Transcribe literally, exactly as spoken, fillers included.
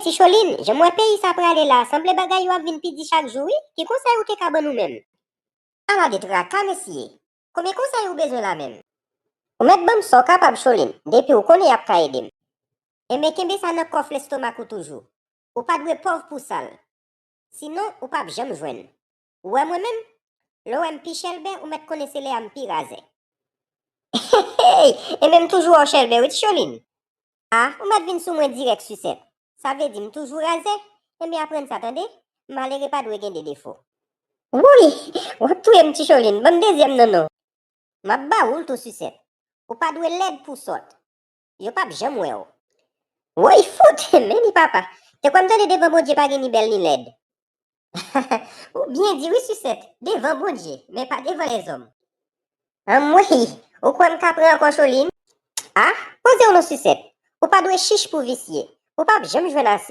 Ti Cholin, jan m wè peyi sa prale la, sanble bagay yo ap vin pi di chak jou, wi. Ki konsèy ou te ka ban nou menm? Ala de traka, mesye! Konbyen konsèy ou bezwen la menm? Ou mèt ban m sa w kapab, Cholin, depi ou konnen y ap ka ede m. Enben, kenbe sa nan kòf lestomak ou toujou. Ou pa dwe pòv pou sa l. Sinon, ou p ap janm jwenn. Ou wè mwen menm? Lè w wè m pi chèlbè, ou mèt konnen se lè a m pi razè. Hey! Enben, m toujou wè w chèlbè, wi, Ti Cholin. A, ou mèt vin sou mwen dirèk, Sisèt. Sa vle di m toujou razè? Enben, aprann sa, tande. Malere pa dwe gen de defo. Woy! W ap touye m, Ti Cholin. Ban m dezyèm nan non. M ap ba ou l tou, Sisèt. Ou pa dwe lèd pou sòt. Yo p ap janm wè w. Woy, fout! Men li papa. Te kwè m tande devan Bondye pa gen ni bèl ni lèd. Ou byen di wi, Sisèt. Devan Bondye, men pa devan lèzòm. Anmwey! Ou kwè m ka pran ankò, Cholin? A, poze w non, Sisèt. Ou pa dwe chich pou visye. Ou p ap janm jwenn ase.